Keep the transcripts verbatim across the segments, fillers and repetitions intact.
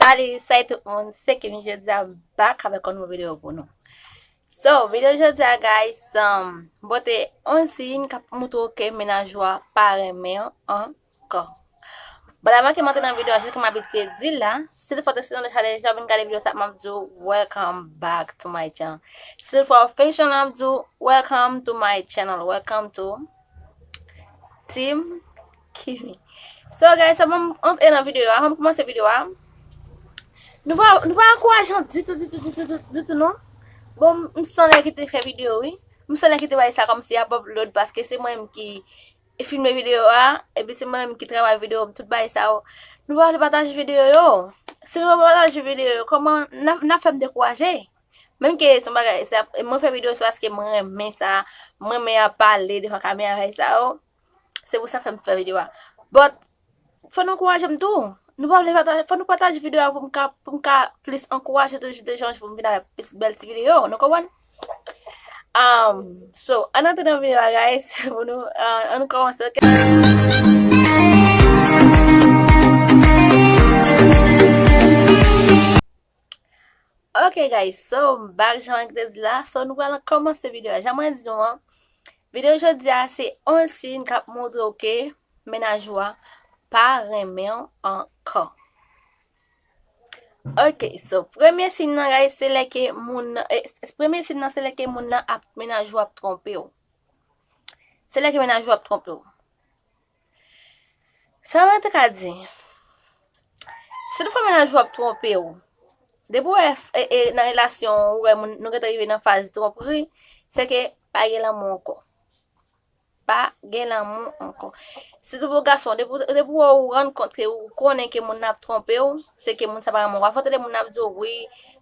Salut, salut tout moun, se Kimi, jodi a back avèk yon nouvo videyo pou nou. So, videyo jodi a, guys, um, m pote yon siy k ap moutre w ke mennaj ou a pa renmen w ankò. Bon, avan ke m antre nan videyo a, jan ke m abitye di l la, si w fè deja deja vin gade videyo sa, m ap di w welcome back to my channel. Si w fè official, m ap di w welcome to my channel, welcome to Team Kimi. So, guys, avan m antre nan videyo a, avan m kòmanse videyo a, nou pa, nou pa ankourajan ditou, ditou, ditou, ditou, ditou, non. Bon, m san lè ki te fè videyo, wi. M san lè ki te bay sa kòmsi ap upload, paske se mwen menm ki filme videyo a, epi se mwen menm ki travay videyo, tout bagay sa yo. Nou pa vle pataje videyo yo. Si nou pa pataje videyo yo, kòman n ap, n ap fè m dekouraje? Menm ke se yon bagay, se ap, mwen fè videyo se paske mwen renmen sa, mwen renmen ap pale devan kamera e sa yo. Se pou sa fè m fè videyo a. But, fò nou ankouraje m tou. Nou pa vle pataje, fò nou pataje videyo a pou m ka, pou m ka plis ankouraje toujou de jan pou m vin avèk plis bèl ti videyo. Nou konprann? Um, so, ann antre nan videyo a, guys, pou nou, uh, ann kòmanse, ok? Ok, guys, so, m back jan m te di la. So, nou pral kòmanse videyo a. Jan mwen di nou an, videyo jodi a, se yon siy k ap moutre w ke mennaj ou a pa renmen w ankò. Ok, so, premye siy nan, guys, se lè ke moun nan, eh, s-, premye siy nan, se lè ke moun nan ap, mennaj ou ap twonpe w. Se lè ke mennaj ou ap twonpe w. Sa mwen te ka di, si toutfwa mennaj ou ap twonpe w, depi w wè, e, e, nan relasyon ou wè moun, nou gentan rive nan faz twonpri, se ke pa gen lanmou ankò. Pa gen lanmou ankò. Sitou pou gason, depi, depi w rann kont ke ou konnen ke moun nan ap twonpe w, se ke moun sa pa renmen w. Pafwa w tande moun nan ap di w, wi,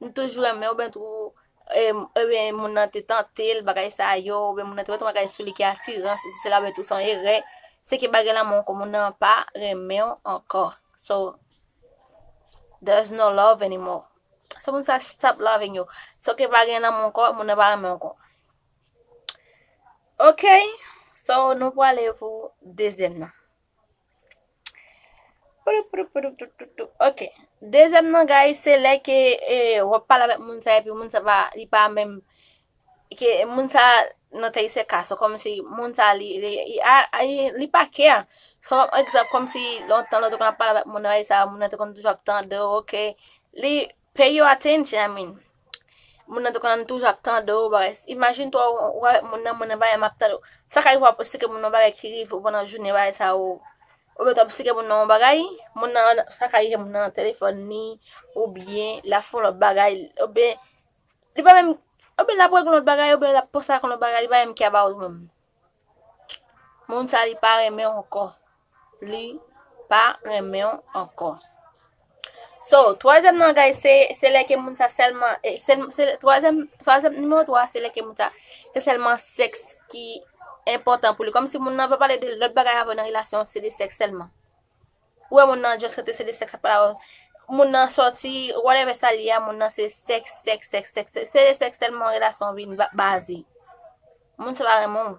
m toujou renmen w, oubyen tou, e, ebyen, moun nan te tante l, bagay sa yo, oubyen moun nan te wè yon bagay sou li ki atiran, se, se la, oubyen tou se yon erè, se ke pa gen lanmou ankò, moun nan pa renmen w ankò. So, there's no love anymore. So, moun sa stop loving you. So, ke pa gen lanmou ankò, moun nan pa renmen w ankò. Ok, so, nou prale pou dezyèm nan. Poudou, poudou, poudou, tou, tou, tou. Ok. Dezyèm nan, guys, se lè ke, eh, w ap pale avèk moun sa, epi moun sa pa, li pa menm, ke moun sa nan tèt se ka, so kòmsi moun sa li, li, li, a, a, li, li pa care. So, egzanp, kòmsi lontan, lè w te konn ap pale avèk moun nan, sa, moun nan te konn toujou ap tande w, ok. Li pay you attention, I mean. Moun nan te konn toujou ap tande w, bagay. Imajine twa, ou, ou avèk moun nan, moun nan pa menm ap tande w. Sa ka rive w ap esplike moun nan bagay ki rive w pandan jounen, bagay sa yo. Oubyen w ap esplike moun nan yon bagay, moun nan, sa ka rive moun nan nan telefòn li, oubyen l ap fè yon lòt bagay, oubyen li pa menm, oubyen l ap regle yon lòt bagay, oubyen l ap panse ak yon lòt bagay, li pa menm care about ou menm. Moun sa li pa renmen w ankò. Li pa renmen w ankò. So, twazyèm nan, guys, se, se lè ke moun sa sèlman, e, se, se, twazyèm, twazyèm, nimewo twa, se lè ke moun sa, se sèlman sèks ki enpòtan pou li. Kòmsi moun nan pa pale de lòt bagay avè w nan relasyon, se de sèks sèlman. Ou wè moun nan just rete se de sèks ap pale avè w. Moun nan sòti, whatever sa l ye a, moun nan se sèks, sèks, sèks, sèks, sèks. Se de sèks sèlman relasyon vin ba-, baze. Moun sa pa renmen w.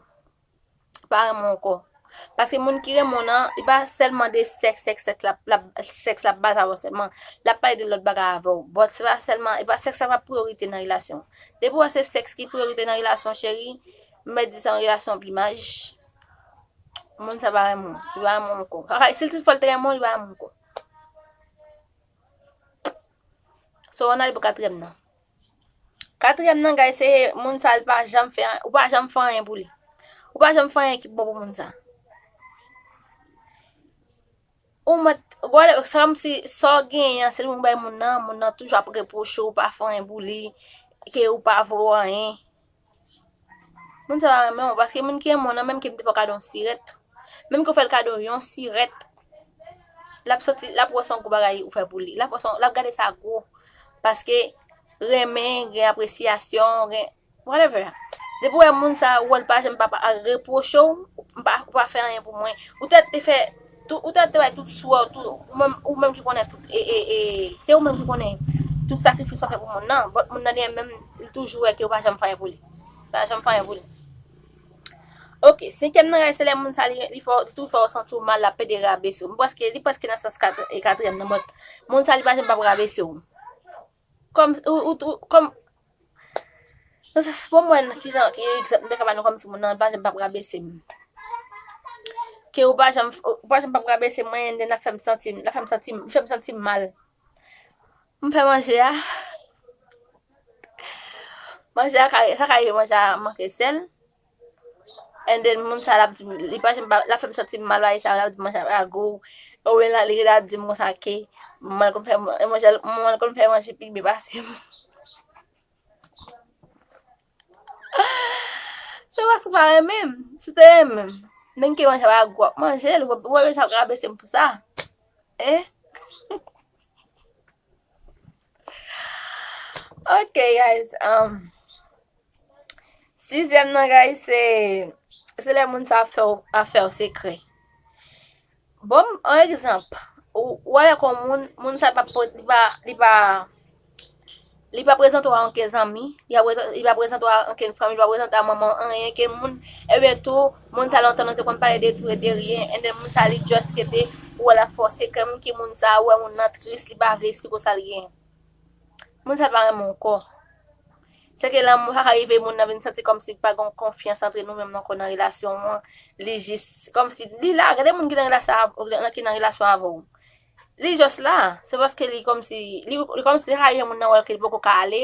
Pa renmen w ankò. Paske moun ki renmen w nan, li pa sèlman de sèks, sèks, sèks l ap, l ap, sèks l ap baze avè w sèlman. L ap pale de lòt bagay avè w. But se pa sèlman, e pa sèks la pa priyorite nan relasyon. Depi w wè se sèks ki priyorite nan relasyon, cheri, m mèt di se yon relasyon plimaj. Moun sa pa renmen w. Li pa renmen w ankò. Kaka, si l tout fò l te renmen w, li pa renmen w ankò. So, ann ale pou katriyèm nan. Katriyèm nan, guys, se moun sa, li pa janm fè, ou pa janm fè anyen pou li. Ou pa janm fè anyen ki bon pou moun sa. Ou mèt, gade, se kòmsi sa w genyen an, se li pou bay moun nan, moun nan toujou ap repwoche w, ou pa fè anyen pou li, ke ou pa vo anyen. Moun sa pa renmen w, paske moun ki renmen w nan, menm ke m te fè w kado yon sirèt, menm ke w fè l kado yon sirèt, l ap santi, l ap wè se yon gwo bagay ou fè pou li. L ap wè se yon, l ap gade sa gwo. Paske renmen, gen apresyasyon, gen, whatever. Depi w wè moun sa, ou wè l pa janm pa, pa repwoche w, ou pa, ou pa fè anyen pou mwen. Ou tèt te fè, tout, ou tèt te bay tout swè w, tout, ou menm, ou menm ki konnen tout, e, e, e, se ou menm ki konnen tout sakrifis w fè pou moun nan. But moun nan li menm, li toujou wè ke ou pa janm fè anyen pou li. Pa janm fè anyen pou li. Ok, senkyèm nan, guys, se lè moun sa li, li fè, li tou fè w santi w mal, l ap pede rabese w. M prèske, li prèske nan sans kat-, e katriyèm nan, but moun sa li pa janm p ap rabese w. Kòm, ou, ou, ou, kòm, nan sans, pou mwen, kijan, ki egzanp m te ka ba nou kòmsi moun nan pa janm p ap rabese m. Ke ou pa janm, ou pa janm p ap rabese mwen, and then l ap fè m santi, l ap fè m santi, l fè m santi m mal. M fè manje a. Manje a ka, sa ka rive manje a manke sèl. And then moun sa l ap di m, li pa janm pa, l ap fè m santi m mal, bagay sa, l ap di m manje a pa gou. Oubyen la, li rele ap di m konsa ke mwen konn fè, manje, mwen konn fè manje pi byen pase m. Se paske w pa renmen m. Si w te renmen m, menm ke manje a pa gou, w ap manje l, ou, ou pa bezwen ap rabese m pou sa. Eh? Ok, guys. Um, sizyèm nan, guys, se, se lè moun sa ap fè w, ap fè w sekrè. Bon, yon egzanp. Ou, ou wè kon moun, moun sa pa, li pa, li pa, li pa prezante w a ankenn zanmi, li pa prezan-, li pa prezante w a ankenn fanmi, li pa prezante w a manman, anyen, ke moun, ebyen tou, moun sa lontan nou te konn pale de tou e de ryen, and then moun sa li just rete, ou wè l ap fè w sekrè, menm ke moun sa, ou wè moun nan tris, li pa vle si konsa l gen. Moun sa pa renmen w ankò. Se ke lanmou, sa ka rive moun nan vin santi kòmsi pa gen konfyans antre nou menm ankò nan relasyon an. Li jis, kòmsi, li la, gade moun ki nan relasyon av-, ki nan relasyon avè w. Li just la, se paske li kòmsi, li, li kòmsi sa rive moun nan wè ke li poko ka ale,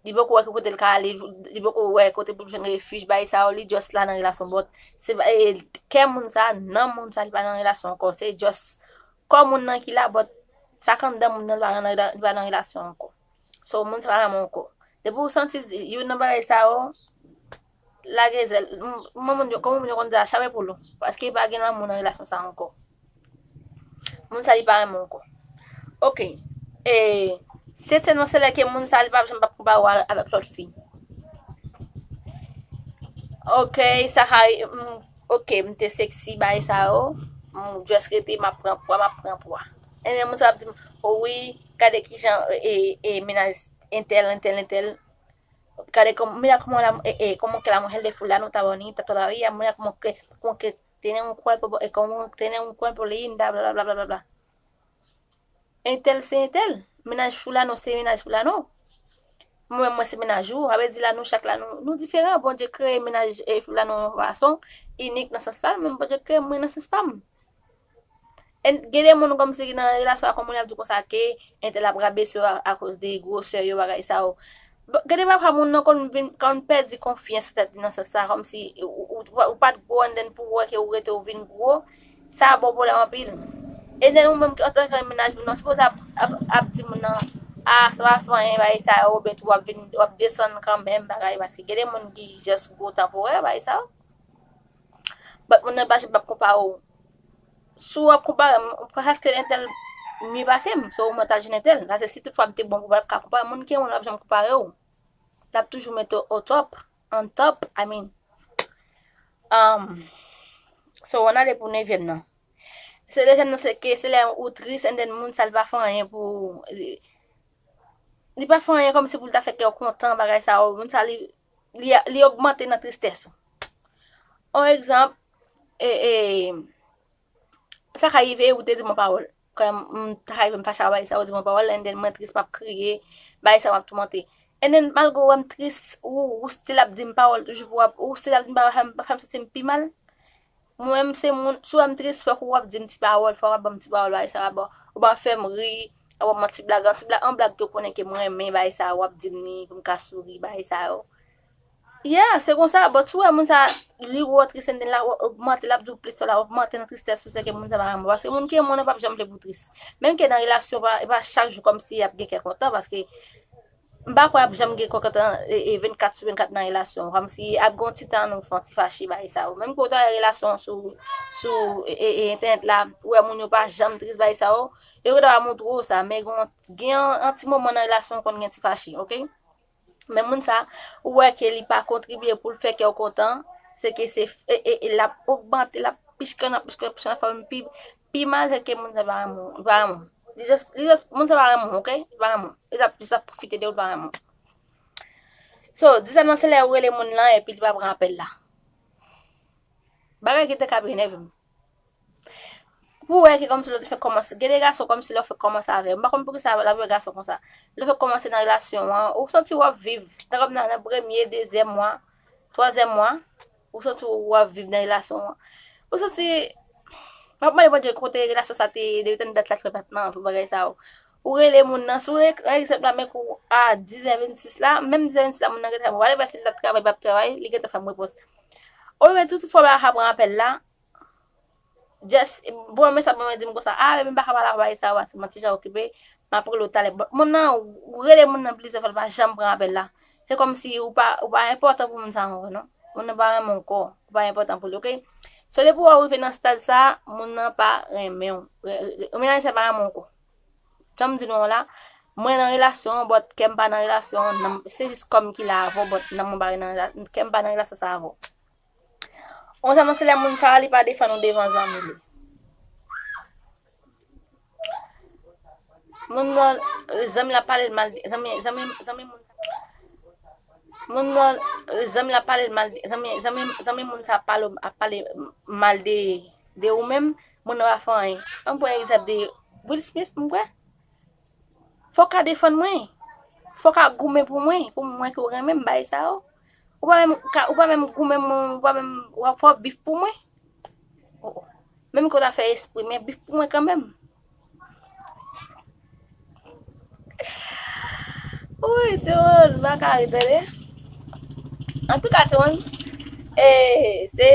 li poko wè ki kote l ka ale, li poko wè kote pou l jwenn refij, bagay sa yo, li just la nan relasyon, but se pa, e, kè moun sa, nanm moun sa, li pa nan relasyon ankò, se just kò moun nan ki la, but sa k anndan moun nan, li pa nan, li pa nan relasyon ankò. So, moun sa pa renmen w ankò. Depi w santi youn nan bagay sa yo, lage zèl. M-, mwen, moun yo, kòman moun yo konn di a, chape poul ou. Paske pa gen lanmou nan relasyon sa ankò. Moun sa li pa renmen w ankò. Ok. E, setyèm nan, se lè ke moun sa li pa janm p ap konpare w avèk lòt fi. Ok, sa ka, m, ok, m te seksi, bagay sa yo. M just rete, m ap pran pwa, m ap pran pwa. Ebyen, moun sa ap di m, o wi, gade kijan, e, e, e, mennaj entèl, entèl, entèl. Gade kòm, mira kòman la, e, e, kòman ke la mujer de fulano está bonita todavía, mira como que, como que tiene un cuerpo, e, como tiene un cuerpo linda, bla, bla, bla, bla, bla, bla. Entèl se entèl. Mennaj fulano se mennaj fulano. Mwen menm, mwen se mennaj ou. Sa vle di la, nou chak la, nou, nou diferan. Bondye kreye mennaj, e, fulano yon fason, inik nan sans pa l, men Bondye kreye mwen nan sans pa m. E gen de moun kòmsi ki nan relasyon ak yon moun, y ap di konsa ke entèl ap rabese yo a, akoz de gwosè yo, bagay sa yo. Bon, gen de pafwa moun nan konn vin, konn pèdi konfyans nan tèt li nan sans sa, kòmsi ou, ou, ou, ou pa t gwo, and then pou w wè ke ou rete ou vin gwo, sa ba w pwoblèm anpil. And then ou menm ki antanke mennaj moun nan, sipoze ap, ap, ap di moun nan, a, sa pa fè anyen, bagay sa yo, oubyen tou w ap vin, w ap desann kanmenm, bagay, paske gen de moun ki just gwo tanporè, bagay sa yo. But moun nan pa janm p ap konpare w. Si w ap konpare m, paske entèl mye pase m, so mwen ta jwenn entèl. Paske si tout fwa m te bon pou w, pa t ap ka konpare moun ki moun, l ap janm konpare w. L ap toujou mete w o top, on top, I mean. Um, so, ann ale pou nevyèm nan. Se dezyèm nan, se ke se lè ou tris, and then moun sa l pa fè anyen pou, li, li pa fè anyen kòmsi pou l ta fè kè w kontan, bagay sa yo. Moun sa, li, li, li ogmante nan tristès ou. On egzanp, e, e, sa ka rive ou te di m yon pawòl. Kan m, sa ka rive m fache a bagay sa, ou di m yon pawòl, and then mwen tris, m ap kriye, bagay sa, m ap toumante. And then, malgre ou wè m tris, ou, ou still ap di m pawòl toujou pou w ap, ou still ap di m pawòl, fè m, fè m santi m pi mal. Mwen menm se moun, si w wè m tris, fòk ou ap di m ti pawòl, fòk w ap ban m ti pawòl, bagay sa, w ap, ou ap fè m ri, w ap ban m ti blag, yon ti blag, yon blag ke w konnen ke m renmen, bagay sa, w ap di m li, pou m ka souri, bagay sa yo. Yeah, se konsa, but si w wè moun sa, li wè w tris, and then l ap ogmante, l ap di w plis, l ap ogmante nan tristès ou, se ke moun sa pa renmen w. Paske moun ki renmen w nan p ap janm vle pou w tris. Menm ke nan relasyon, pa, e pa chak jou kòmsi y ap gen kè kontan, paske m pa kwè ap janm gen kè kontan, e, e vennkat sou vennkat nan relasyon. Kòmsi ap gen yon ti tan nou fè yon ti fache, bagay sa yo. Menm ke w ta wè relasyon sou, sou, e, e, e entènèt la, ou wè moun yo pa janm tris, bagay sa yo, yo gentan pa montre w sa, men gen, gen yon, yon ti moman nan relasyon konn gen ti fache, ok? Men moun sa, ou wè ke li pa kontribye pou l fè kè w kontan, se ke se, e, e, e l ap ogmante, l ap pichkan, l ap pichkan, pichkan, l ap fè w vin pi, pi mal, se ke moun sa pa renmen w, li pa renmen w. Li just, li just, moun sa pa renmen w, ok? Li pa renmen w. Li ap, li ap pwofite de ou, li pa renmen w. So, dizyèm nan, se lè ou rele moun lan epi li pa pran apèl la. Bagay ki te ka ap enève m. Pou wè ki kòmsi lè w te fèk kòmanse. Gen de gason kòmsi lè w fèk kòmanse avè yo. M pa konn poukisa l ap wè gason konsa. Lè w fèk kòmanse nan relasyon an, ou santi w ap viv. Tankou nan, nan premye, dezyèm mwa, twazyèm mwa, ou santi w ap viv nan relasyon an. Ou santi, m ap mande Bondye kote relasyon sa te ye, depi tann dat sa ki fè pa t nan pou bagay sa yo. Ou rele moun nan, si w rele, egzanp la, men kou a dis è vennsis la, menm dis è vennsis la, moun nan gentan, whatever, si l t ap travay, pa t travay, li gentan fè m repons. Ou menm tout fò bagay sa pran apèl la, just, voye yon mesaj ban mwen, di m konsa, ah, baby, m pa ka pale avè w sa, paske m ti jan okipe, m ap rele w talè. But moun nan, ou rele moun nan plizyè fwa, li pa janm pran apèl la. Se kòmsi ou pa, ou pa enpòtan pou moun sa ankò, non. Moun nan pa renmen w ankò, ou pa enpòtan pou li, oke? So, depi w rive nan stad sa, moun nan pa renmen w. Re-, re-, mennaj sa pa renmen w ankò. Jan m di nou an la, mwen nan relasyon, but kè m pa nan relasyon, nan, se jis kò m ki la avè w, but nanm mwen pa nan rela-, kè m pa nan relasyon sa avè w. Yon zanmi se lè moun sa a, li pa defann ou devan zanmi li. Moun nan, zanmi la pale l mal, zanmi, zanmi, zanmi moun sa. Moun nan, zanmi la pale l mal, zanmi, zanmi, zanmi moun sa pale, ap pale mal de, de ou menm, moun nan pa fè anyen. Ann pran egzanp de Will Smith, m kwè. Fò w ka defann mwen. Fò w ka goumen pou mwen, pou mwen ke w renmen m, bagay sa yo. Ou pa menm ka, ou pa menm goumen mwen, ou pa menm, w ap fè bif pou mwen. Oh, oh. Menm ke w ta fè espri, men bif pou mwen kanmenm. Wi, Tiwon, m pa ka ret, tande. Antouka, Tiwon, e, se,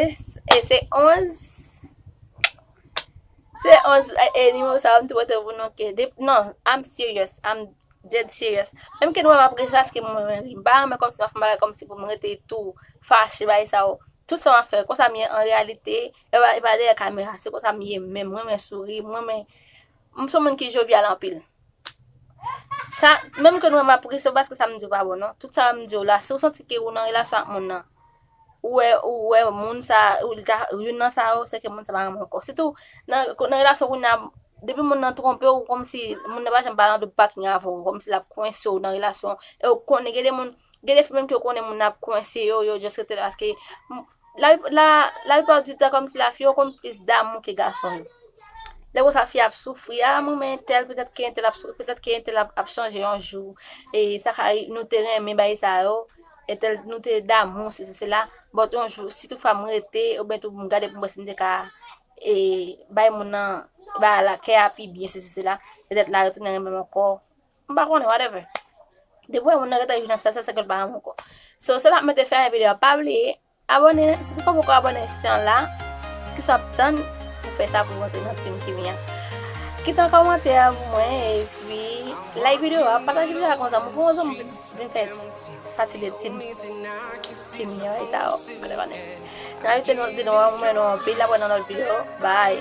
e, se onz. Se onz, e, e, nimewo sa a, m te pote pou nou ke, de, non, I'm serious, I'm dead serious. Menm ke nou wè m ap ri, se paske mwen, mwen ri. M pa renmen kòmsi m ap fè yon bagay kòmsi pou m rete tou fache, bagay sa yo. Tout sa m ap fè, konsa m ye an reyalite, e pa, e pa dèyè kamera, se konsa m ye menm. Mwen renmen souri, mwen renmen, m se yon moun ki jovyal anpil. Sa, menm ke nou wè m ap ri, se paske sa m di yo pa bon, non. Tout sa m di yo la, si w santi ke ou nan relasyon ak moun nan, ou wè, ou wè moun sa, ou li ta, youn nan sa yo, se ke moun sa pa renmen w ankò. Sitou, nan, nan relasyon kounye a, depi moun nan twonpe w, kòmsi moun nan pa janm pale nan de pakin avè w, kòmsi l ap kwense w nan relasyon, e w konnen, gen de moun, gen de fi menm ke w konnen moun nan ap kwense yo, yo just rete la, paske, m, la, la, laplipa di tan, kòmsi la fi yo konn plis damou ke gason yo. Lè konsa, fi ap soufri, a, mwen, men entèl, petèt ke entèl ap sou-, petèt ke entèl ap, ap chanje yon jou. E sa ka, nou te renmen bagay sa yo, entèl, nou te damou, sesi, sela. But yon jou, si toutfwa m rete, oubyen tou m gade pou m wè si m te ka, e, bay moun nan, bay la kè a pi byen, sesi, sela. Petèt la retounen renmen m ankò. M pa konnen, whatever. Depi w wè moun nan gentan rive nan sa, sa, se ke l pa renmen w ankò. So, se la m te fè videyo a. Pa bliye, abòne, si toutfwa w poko abòne sou chanèl la, kisa w ap tann pou fè sa pou w rantre nan team Kimia? Kite yon kòmantè pou mwen, epi like videyo a, pataje videyo a konsa, pou yon zanmi vin, vin fè pati de team Kimia, e sa yo, whatever. N ap di nou, di nou, mwen nou anpil, apre nan lòt videyo. Bye.